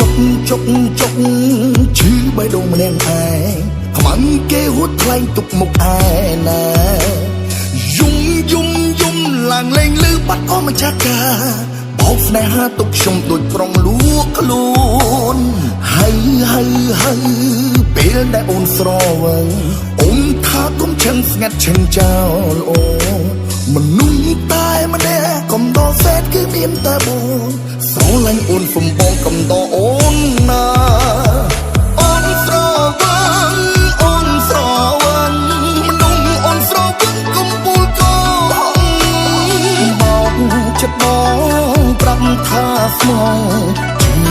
ចុកចុកចុកឈឺបេះដូងម្នាក់ឯងខ្មាំងគេហួតថ្លែងទុកមុខឯណាយំយំយំឡើងលេងលឺបាត់អម្ចាស់ការបោកស្នេហាទុកខ្ញុំដូចប្រុងលួខ្លួនហើយហើយហើយពេលដែលអូនស្រវឹងអូនថាកុំឆឹងស្ងាត់ឆឹងចោលអូមនុស្សតែម្នាក់កំដរសេតគឺមានតែបងស្រឡាញ់អូនសំបងកំដរអូនណា។